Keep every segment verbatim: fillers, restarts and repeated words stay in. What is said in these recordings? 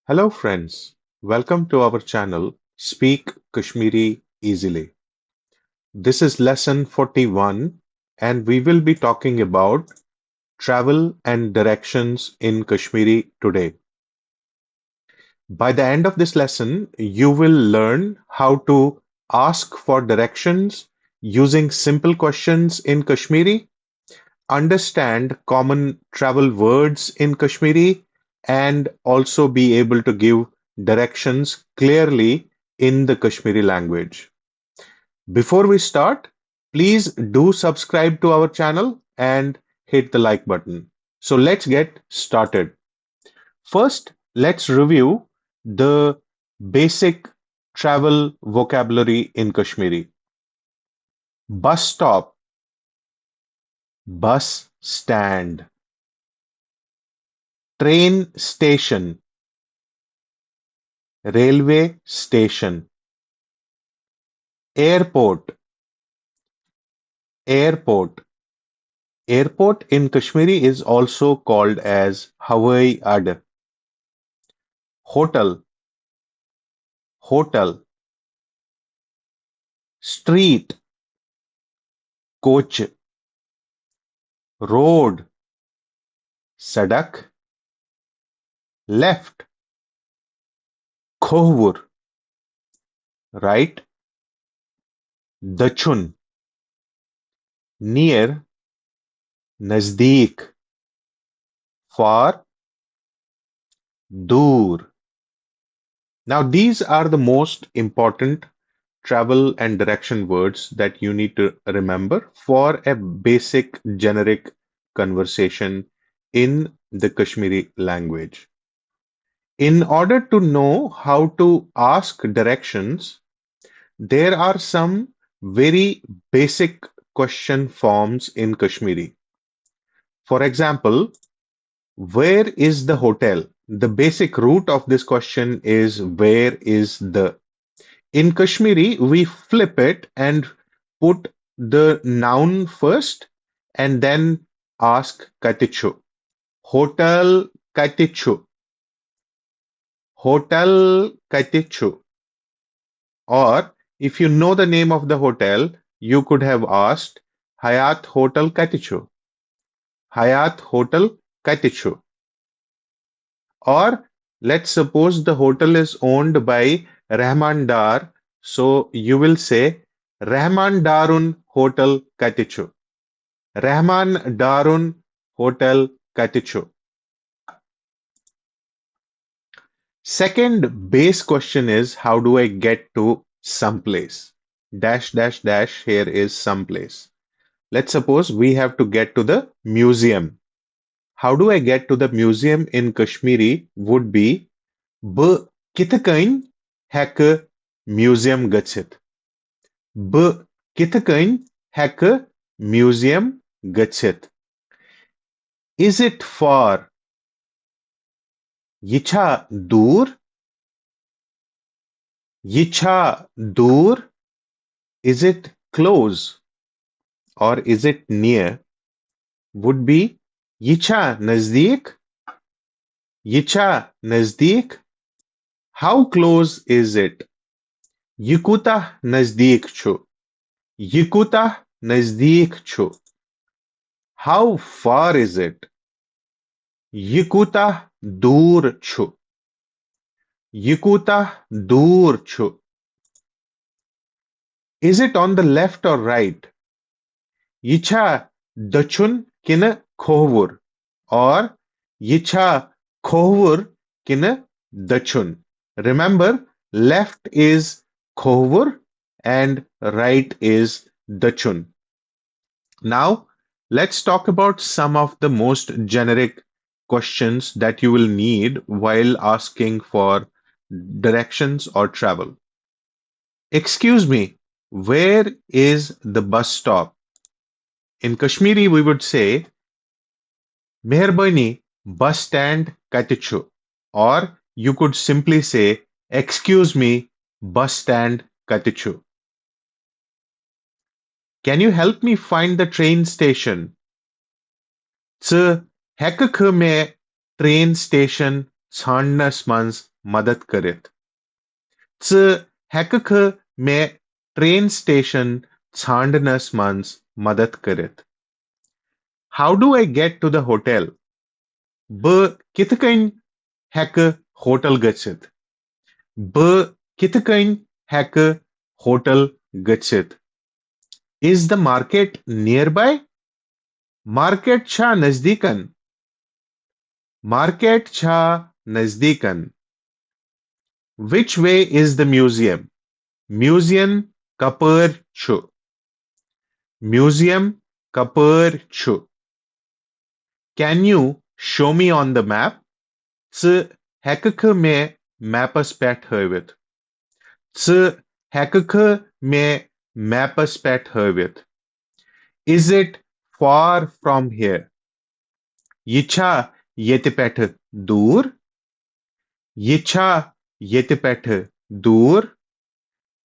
Hello, friends. Welcome to our channel, Speak Kashmiri Easily. This is lesson forty-one, and we will be talking about travel and directions in Kashmiri today. By the end of this lesson, you will learn how to ask for directions using simple questions in Kashmiri, understand common travel words in Kashmiri, and also be able to give directions clearly in the Kashmiri language. Before we start, please do subscribe to our channel and hit the like button. So let's get started. First, let's review the basic travel vocabulary in Kashmiri. Bus stop, bus stand, train station, railway station, airport, airport. Airport in Kashmiri is also called as Hawai Ad. Hotel, hotel. Street, کوچہِ. Road, سڑک. Left, کھووُر. Right, دٔچھُن. Near, نزدیٖک. Far, دوٗر. Now, these are the most important travel and direction words that you need to remember for a basic generic conversation in the Kashmiri language. In order to know how to ask directions, there are some very basic question forms in Kashmiri. For example, where is the hotel? The basic root of this question is where is the. In Kashmiri, we flip it and put the noun first and then ask katichu. Hotel katichu. Hotel katichu. Or if you know the name of the hotel, you could have asked Hayat Hotel katichu. Hayat Hotel katichu. Or let's suppose the hotel is owned by Rahman Dar. So you will say Rahman Darun Hotel katichu. Rahman Darun Hotel katichu. Second base question is, how do I get to some place? Dash, dash, dash, here is some place. Let's suppose we have to get to the museum. How do I get to the museum in Kashmiri would be, بہٕ کِتھ کٔنۍ ہٮ۪کہٕ museum گٔژھِتھ؟ بہٕ کِتھ کٔنۍ ہٮ۪کہٕ museum گٔژھِتھ؟ Is it far? یہِ چھا دوٗر؟ یہِ چھا دوٗر؟ Is it close or is it near? Would be, یہِ چھا نزدیٖک؟ یہِ چھا نزدیٖک؟ How close is it? یہِ کوٗتاہ نزدیٖک چھُ؟ یہِ کوٗتاہ نزدیٖک چھُ؟ How far is it? یہِ کوٗتاہ دوٗر چھُ؟ یہِ کوٗتاہ دوٗر چھُ؟ Is it on the left or right? یہِ چھا دٔچھُن کِنہٕ کھووُر؟ Or یہِ چھا کھووُر کِنہٕ دٔچھُن؟ Remember, left is کھووُر and right is دٔچھُن. Now, let's talk about some of the most generic questions that you will need while asking for directions or travel. Excuse me, where is the bus stop? In Kashmiri, we would say, مہربٲنی، bus stand کتہِ چھُ? Or you could simply say, excuse me, bus stand کتہِ چھُ? Can you help me find the train station? ژٕ ہٮ۪کہٕ کھہٕ مےٚ train station ژھانڈنس منٛز مدد کٔرِتھ؟ ژٕ ہیٚککھٕ مےٚ ٹرین سٹیشن ژھانڈنس منٛز مدد کٔرِتھ؟ How do I get to the hotel? بہٕ کِتھ کٔنۍ ہیٚکہٕ ہوٹل گٔژھِتھ؟ بہٕ کِتھ کٔنۍ ہیٚکہٕ ہوٹل گٔژھِتھ؟ Is the market nearby? Market چھا نزدیکن؟ مارکیٹ چھا نزدیکن؟ Which way is the museum? Museum کپٲرۍ چھُ؟ میوزیم کپٲرۍ چھُ؟ Can you show me on the map? ژٕ ہیٚککھٕ مےٚ میپس پٮ۪ٹھ ہٲوِتھ؟ ژٕ ہیٚککھٕ مےٚ میپس پٮ۪ٹھ ہٲوِتھ؟ Is it far from here? یہِ چھا ییٚتہِ پٮ۪ٹھٕ دوٗر؟ یہِ چھا ییٚتہِ پٮ۪ٹھٕ دوٗر؟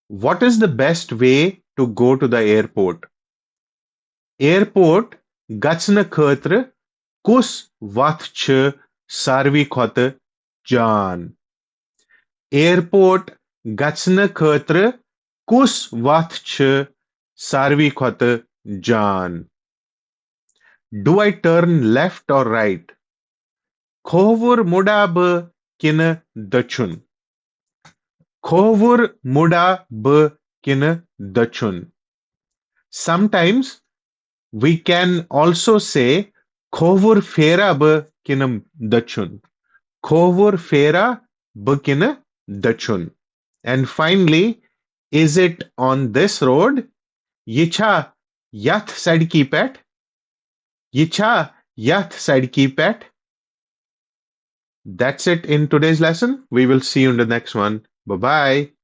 What is the best way to go to the airport? Airport گژھنہٕ خٲطرٕ کُس وتھ چھِ ساروی کھۄتہٕ جان؟ ایئرپورٹ گژھنہٕ خٲطرٕ کُس وتھ چھِ ساروی کھۄتہٕ جان؟ Do I turn left or right? کھووُر مُڑا بہٕ کِنہٕ دٔچھُن؟ کھووُر مُڑا بہٕ کِنہٕ دٔچھُن؟ Sometimes we can also say کھووُر پھیرا بہٕ کِنہٕ دٔچھُن؟ کھووُر پھیرا بہٕ کِنہٕ دٔچھُن؟ And finally, is it on this road? یہِ چھا یتھ سڑکی پٮ۪ٹھ؟ یہِ چھا یتھ سڑکی پٮ۪ٹھ؟ That's it in today's lesson. We will see you in the next one. Bye bye.